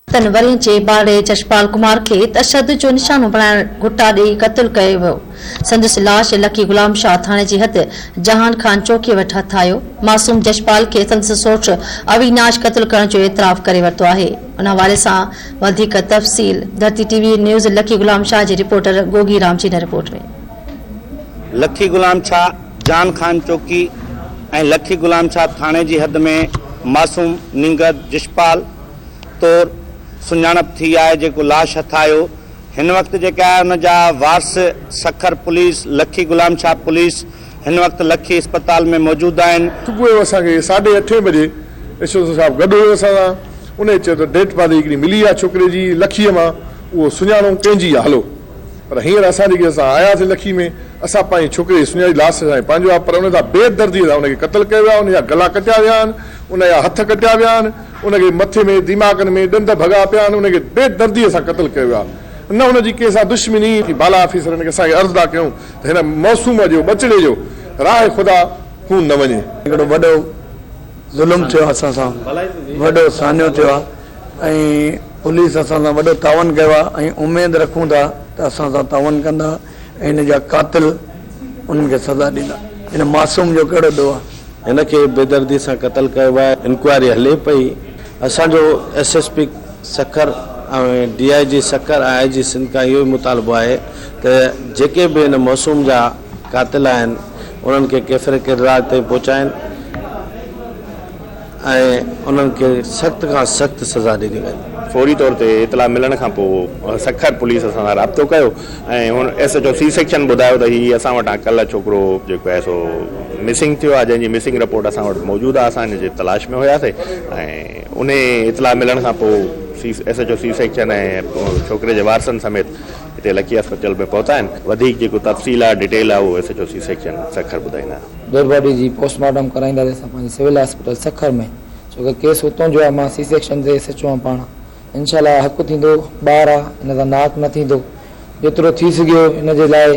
ستن ورهين جي ٻارڙي جشپال ڪمار کي تشدد جو نشانو بڻائڻ گهٽا ڏئي قتل ڪيو ويو. سندس لاش لکي غلام شاهه ٿاڻي جي حد جهان خان چوڪي وٽ هٿ آيو. معصوم جشپال کي سندس سوٽ اويناش قتل ڪرڻ جو اعتراف ڪري ورتو آهي. ان حوالي سان وڌيڪ تفصيل ڌرتي ٽي وي نيوز لکي غلام شاهه جي رپورٽر گوگي رام جي هن رپورٽ ۾. لکي غلام شاهه جهان خان چوڪي ۽ لکي غلام شاهه ٿاڻي جي حد ۾ معصوم نينگر جشپال طور سڃاڻپ ٿي آهي جيڪو لاش هٿ آيو هن وقت جيڪا آهي ان جا وارث سکر پوليس لکي غلام شاهه پوليس هن وقت لکي اسپتال ۾ موجود آهن. صبح جو اسان کي ساڍي اٺين بجي ايس ايڇ او صاحب گڏ هيو اسان سان انهي چيو ته ڊيڊ باڊي هڪڙي ملي آهي ڇوڪري جي لکيء مان اهو سڃاڻو ڪنهن جي آهي هلو پر هينئر اسان جيڪي اسان آياسين لکي ۾ اسان پنهنجي ڇوڪري جي سڃاڻي لاش اسان جي پنهنجو آهي پر ان سان بي دردي سان ان کي قتل ڪيو ويو آهي ان جا گلا ڪٽيا ويا آهن ان جا هٿ ڪٽيا ويا آهن ان کي مٿي ۾ دماغن ۾ ڏند ڀڳا پيا آهن ان کي بي دردي سان قتل ڪيو ويو آهي نه ان جي ڪنهن سان دشمني ٿي بالا آفيسرن کي اسان کي عرض ٿا ڪيون ته هن معصوم جو ٻچڙي جو راهه خدا خون نه وڃي. هڪڙو وڏو ظلم ٿيو آهي اسان سان وڏو سانحو ٿيو آهي ۽ پوليس اسان سان وڏو تعاون ڪيو آهي ۽ اميد رکون ٿا ته اسان سان تعاون ڪندا ۽ هن جا قاتل انهن کي سزا ڏيندا هن معصوم جو ڪهڙو ڏوهه آهي. هن کي بيدردي سان قتل ڪيو ويو آهي، انڪوائري هلي پئي، اسان جو S S P Sukkur ۽ D I G Sukkur ۽ I جي سنڌ کان اهو ئي مطالبو آهي ته جيڪي به هن معصوم جا قاتل آهن انهن کي ڪيفر ڪردار تائين پهچائين ۽ انهن کي سخت کان سخت سزا ڏني وڃي. فوري طور تي اطلاع ملڻ کان پوء سکر پوليس اسان سان رابطو ڪيو ۽ هن S H O C section ٻڌايو ته هي اسان وٽان ڪلهه ڇوڪرو جيڪو آهي سو مسنگ ٿيو آهي جنهن جي مسنگ رپورٽ اسان وٽ موجود آهي اسان هن جي تلاش ۾ هياسي ۽ انهي اطلاع ملڻ کان پوء C S H O C section ۽ ڇوڪري جي وارثن سميت هتي لڪي اسپتال ۾ پهتا آهن وڌيڪ جيڪو تفصيل آهي ڊيٽيل آهي اهو S H O C section Sukkur ٻڌائيندا. ڊيڊ باڊي جي پوسٽ مارٽم ڪرائينداسين اسان پنهنجي سول هاسپيٽل سکر ۾ ڇو ته ڪيس اتون جو آهي مان سي سيڪشن تي ايس ايڇ او آهيان پاڻ انشاء الله حق ٿيندو ٻار آ ان سان ناحق نه ٿيندو جيترو ٿي سگهيو ان جي لاء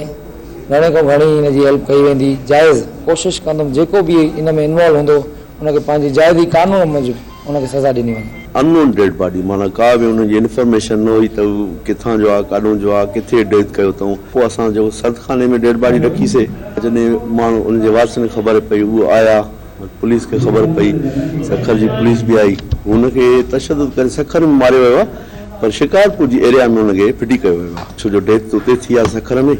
گهڻي کان گهڻي ان جي هيلپ ڪئي ويندي جائز ڪوشش ڪندم جيڪو به ان ۾ انوالو هوندو ان کي پنهنجي جائز ئي قانون موجب ان کي سزا ڏني وڃي. ان نون ڊيڊ باڊي معنيٰ ڪا به ان جي انفارميشن نه هئي ته هو ڪٿان جو آ ڪاڏهون جو آ ڪٿي ڊيٿ ڪيو اٿئون پوء اسان جيڪو سرد خاني ۾ ڊيڊ باڊي رکي سي جڏهن ماڻهو ان جي وارثن کي خبر پئي اهي آيا پوليس کي خبر پئي سکر جي پوليس به آئي هن کي تشدد ڪري سکر ۾ ماريو ويو آ پر شڪارپور جي ايريا ۾ هن کي ڦٽي ڪيو ويو آ ڇو جو ڊيٿ اتي ٿي آ سکر ۾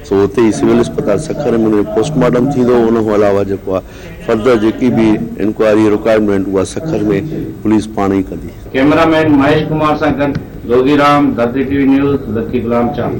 سو اتي ئي سول اسپتال سکر ۾ هن جو پوسٽ مارٽم ٿيندو ان کان علاوه جيڪو آ فردر جيڪي به انڪوائري رڪوائرمينٽ اها سکر ۾ پوليس پاڻ ئي ڪندي. ڪئميرا مين مهيش ڪمار سان گڏ Gogi Ram, Dharti T V news, Lakki Ghulam Shah.